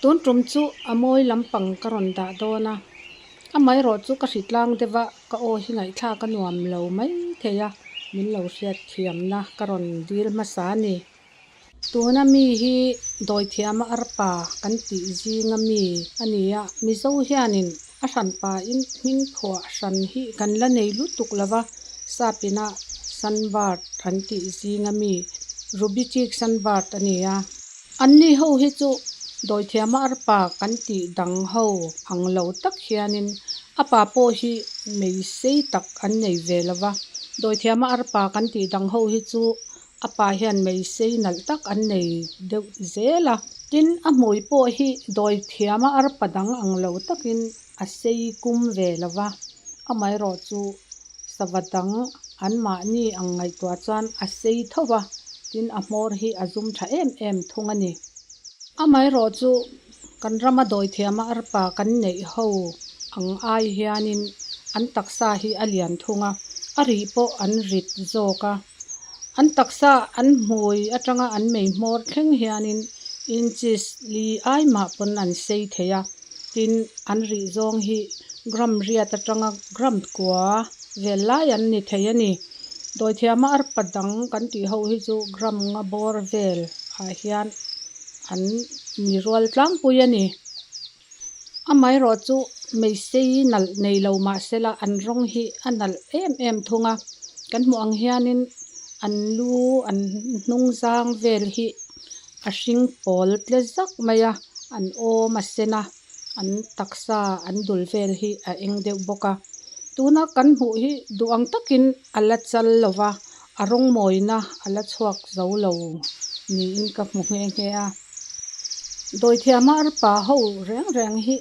Tun tum chu a mawi lampang ka rawn dah dawn a, amaherawh chu ka hritlang deuh a, ka aw hi ngaihthlak a nuam lo mai thei a, min lo hriat thiamna ka rawn dil hmasa a ni. Tuna mi hi dawithiama arpa kan tih zinga mi a ni a, Mizo hianin a hranpain hming phuah hran hi kan la nei lutuk lo va, Sapina Sunbird an tih zinga mi Ruby Cheek Sunbird a ni a. Anni ho hi chu dawithiama arpa kan tih dang ho ang lo tak hianin a pa pawh hi mei sei tak an nei ve lo va, dawithiama arpa kan tih dang ho hi chu A pa hian mei sei nalh tak an nei deuh zel a. Tin, a hmui pawh hi dawi thiama arpa dang ang lo takin a sei kum ve lo va, amaherawhchu sava dang anmahni ang ngaihtuah chuan a sei tho va, tin a hmawr hi a zum tha em em thung a ni. Amaherawhchu kan rama dawi thiama arpa kan neih ho ang ai hianin an taksa hi a lian thung a, a rih pawh an rit zawk a. An taksa an hmui atanga an mei hmawr thleng hianin inches li ai mah pawn an sei thei a, tin an rih zawng hi gram riat atanga gram kua vel lai an ni thei a ni. Dawithiama arpa dang kan tih ho hi chu gram nga bawr vel ah hian an ni rual tlangpui a ni. Amaherawh chu meisei nalh nei lo mahsela an rawng hi a nalh em em thung a, kan hmuh ang hianin an lu an hnung zang vel hi a hring pawl tle zak mai a, an awm a sen a, an taksa an dul vel hi a eng deuh bawk a, tuna kan hmuh hi duh ang takin a la chal lo va, a rawng mawina a la chhuak zo lo niin ka hmu nghe nghe a. Dawithiama arpa ho reng reng hi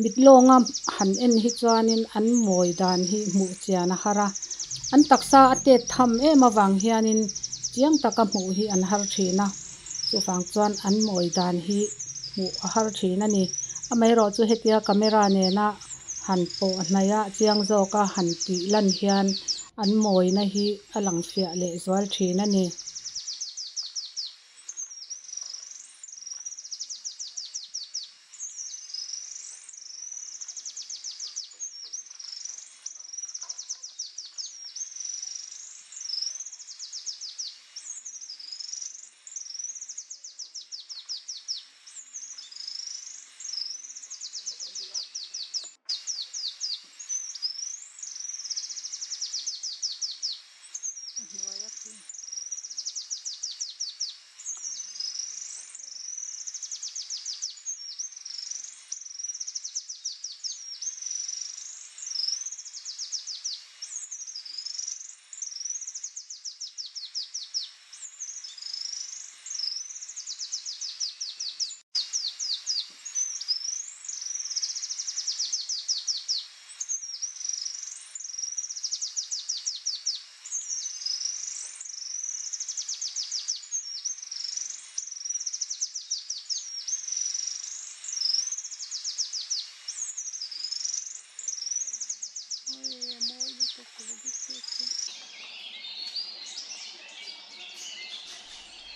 mit lawnga han en hi chuanin an mawi dan hi hmuh chian a har a, an taksa a tet tham em avang hianin chiang taka hmuh hi an har thin a, chuvang chuan an mawi dan hi hmuh a har thin a ni. Amaherawh chu hetia camera nena han pawh hnaih a chiang zawka han tih lan hian an mawina hi a lang fiah leh zual thin a ni.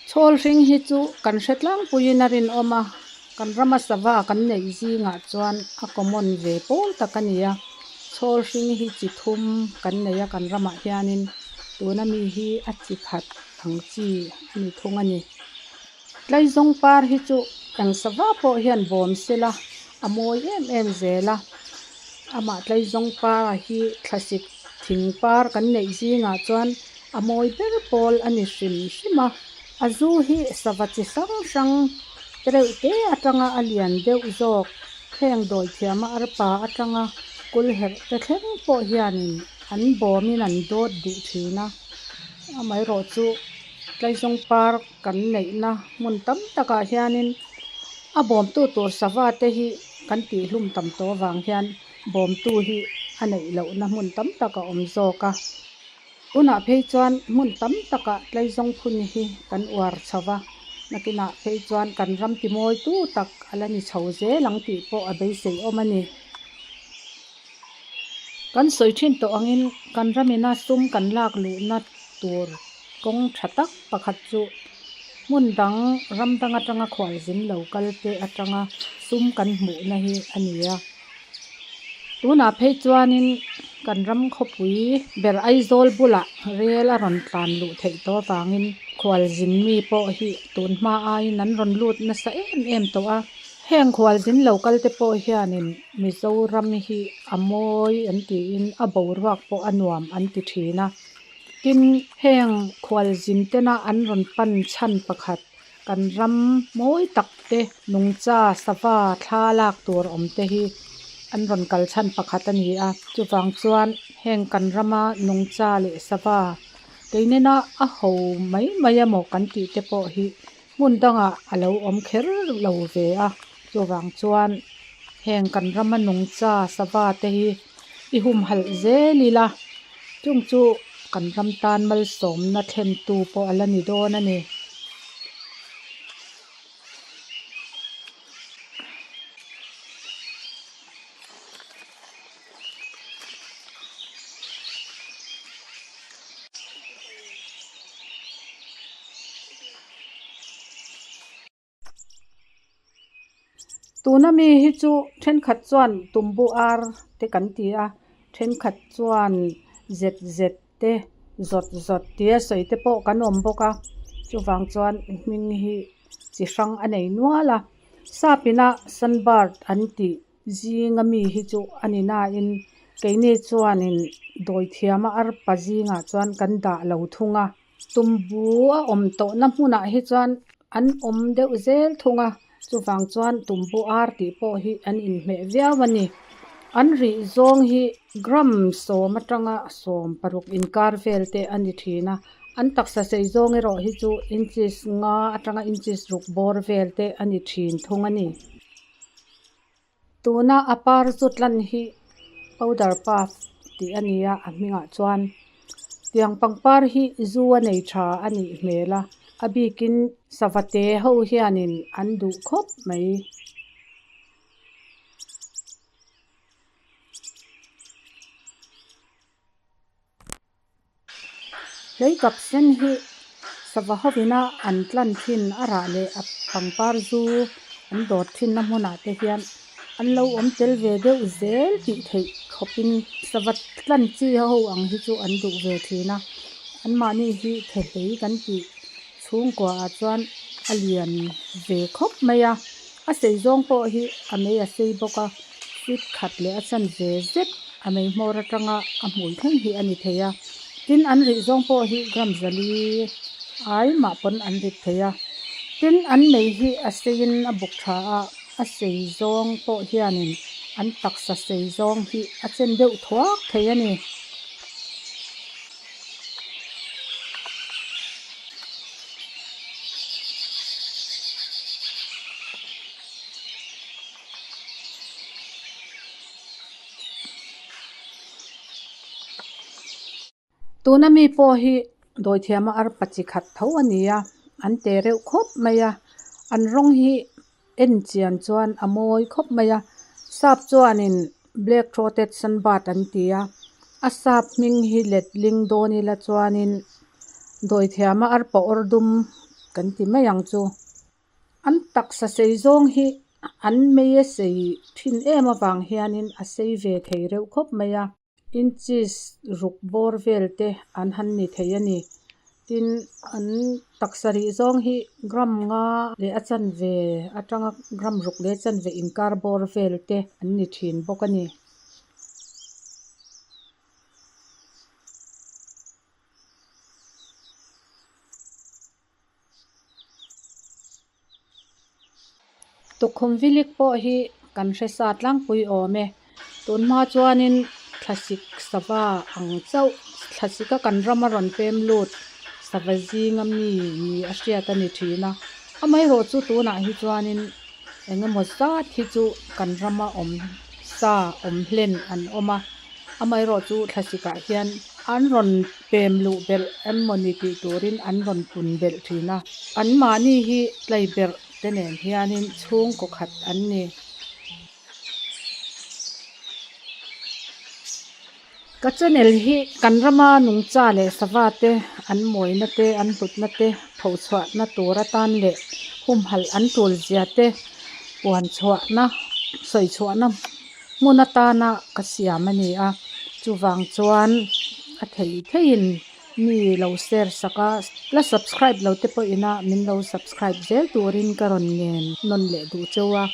Chhawl hring hi chu kan hre tlangpuiin a rinawm a, kan rama sava kan neih zingah chuan a common ve pawl tak a ni a. Chhawl hring hi chi thum kan nei a kan ramah hianin tuna mi hi a chi khat ang chi a ni thung a ni. Tlaizawng par hi chu eng sava pawh hian bawm sela a mawi em em zel a, amah tlaizawng para hi thlasik thing par kan neih zingah chuan a mawi ber pawl a ni hrim hrim a, a zu hi sava chi hrang hrang tereuh te atanga a lian deuh zawk. Heng dawithiama arpa atanga kul herh te thleng pawh hianin an bawmin an dawt duh thin a, amaherawh chu Tlaizawng par kan neihna hmun tam takah hianin a bawmtu tur sava te hi kan tihhlum tam tawh avang hian bawmtu hi a neih lohna hmun tam tak a awm zawk a. Tunah phei chuan hmun tam takah Tlaizawng phun hi kan uar chho va, nakinah phei chuan kan ram timawitu tak a la ni chho zel ang tih pawh a beisei awm a ni. Kan sawi thin tawh angin kan ramina sum kan lak luhna tur kawng tha tak pakhat chu Hmun dang ram dang atanga khualzin lo kal te atanga sum kan hmuhna hi a ni a. Tunah phei chuanin kan ram khawpui ber Aizawl bulah rel a rawn tlan luh theih tawh avangin khualzin mi pawh hi tun hma aiin an rawn lut nasa em em tawh a. Heng khualzin lo kal te pawh hianin Mizoram hi a mawi an tiin a boruak pawh a nuam an ti thin a. Tin, heng khualzin tena an rawn pan chhan pakhat kan ram mawi tak te nungcha sava thla lak tur awm te hi an rawn kal chhan pakhat a ni a. Chuvang chuan heng kan rama nungcha leh sava keinena a ho mai mai emaw kan tih te pawh hi hmun dangah a lo awm kher lo ve a. Chuvang chuan heng kan rama nungcha sava te hi i humhalh zel ila chung chu kan ram tan malsawmna thlentu pawh a la ni dawn a ni. Tuna mi hi chu thenkhat chuan tumbu ar te kan ti a thenkhat chuan zet zet te zawt zawt tia sawi te pawh kan awm bawk a chuvang chuan hming hi chi hrang a nei nual a sap ina sunbird an tih Zinga mi hi chu a ni nain keini chuanin dawithiama arpa zingah chuan kan dah lo thung a. Tumbu a awm tawhna hmunah hi chuan an awm deuh zel thung a, chuvang chuan tumbu ar tih pawh hi an inhmeh viau a ni. An rih zawng hi gram sawm atanga 16 inkar vel te a ni thin a, an taksa sei zawng erawh hi chu inches nga atanga inches ruk bawr vel te a ni thin thung a ni. Tuna a par zut lan hi powder puff tih a ni a a hmingah chuan tiang pangpar hi zu a nei tha a nih hmel a a bikin sava te ho hianin an duh khawp mai. Hlei kap sen hi sava hovina an tlan thin a rah leh a pangpar zu an dawt thinna hmunah te hian an lo awm tel ve deuh zel tih theih khawpin sava tlan chi ho ang hi chu an duh ve thin a anmahni hi thehlei kan tih chhungkua ah chuan a lian ve khawp mai a a sei zawng pawh hi a mei a sei bawk a feet khat leh a chanve zet a mei hmawr atanga a hmui thleng hi a ni thei a tin an rih zawng pawh hi gram zali ai mah pawn an rit thei a tin an mei hi a seiin a buk tha a a sei zawng pawh hianin an taksa sei zawng hi a chen deuh thuak thei a ni. Tuna mi pawh hi dawithiama arpa chi khat tho a ni a, an te reuh khawp mai a, an rawng hi en chian chuan a mawi khawp mai a, sap chuanin black throated sunbird an ti a, a sap hming hi letling dawn ila chuanin dawithiama arpa awr dum kan ti mai ang chu. An taksa sei zawng hi an mei a sei thin em avang hianin a sei ve thei reuh khawp mai a. Inches ruk bawr vel te an han ni thei a ni. Tin, an taksa rih zawng hi gram nga leh a chanve atanga gram ruk leh a chanve inkar bawr vel te an ni thin bawk a ni. Tukkhum vilik pawh hi kan hre sa tlangpui awm e. Tunhma chuanin thlasik sava ang chauh thlasika kan rama rawn pem lut sava zinga mi ni a hriat a ni thin a. Amaherawhchu tunah hi chuanin eng emaw zat hi chu kan rama awm sa awm hlen an awm a. Amaherawhchu thlasikah hian an rawn pem luh belh emawni tih turin an rawn pun belh thin a. Anmahni hi tlaiberh te nen hianin chhungkaw khat an ni. Ka channel hi kan rama nungcha leh sava te an mawina te an hlutna te phochhuahna tur atan leh humhalh an tul zia te puan chhuahna sawi chhuahna hmun atana ka siam a ni a chuvang chuan a thei theiin mi lo share sak a la subscribe lo te pawhin a min lo subscribe zel turin ka rawn ngen nawn leh duh cheu a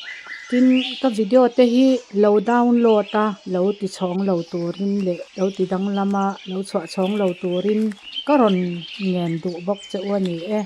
tin ka video te hi lo download a lo ti chhawng lo turin leh lo ti danglam a lo chhuah chhawng lo turin ka rawn ngen duh bawk cheu a ni e.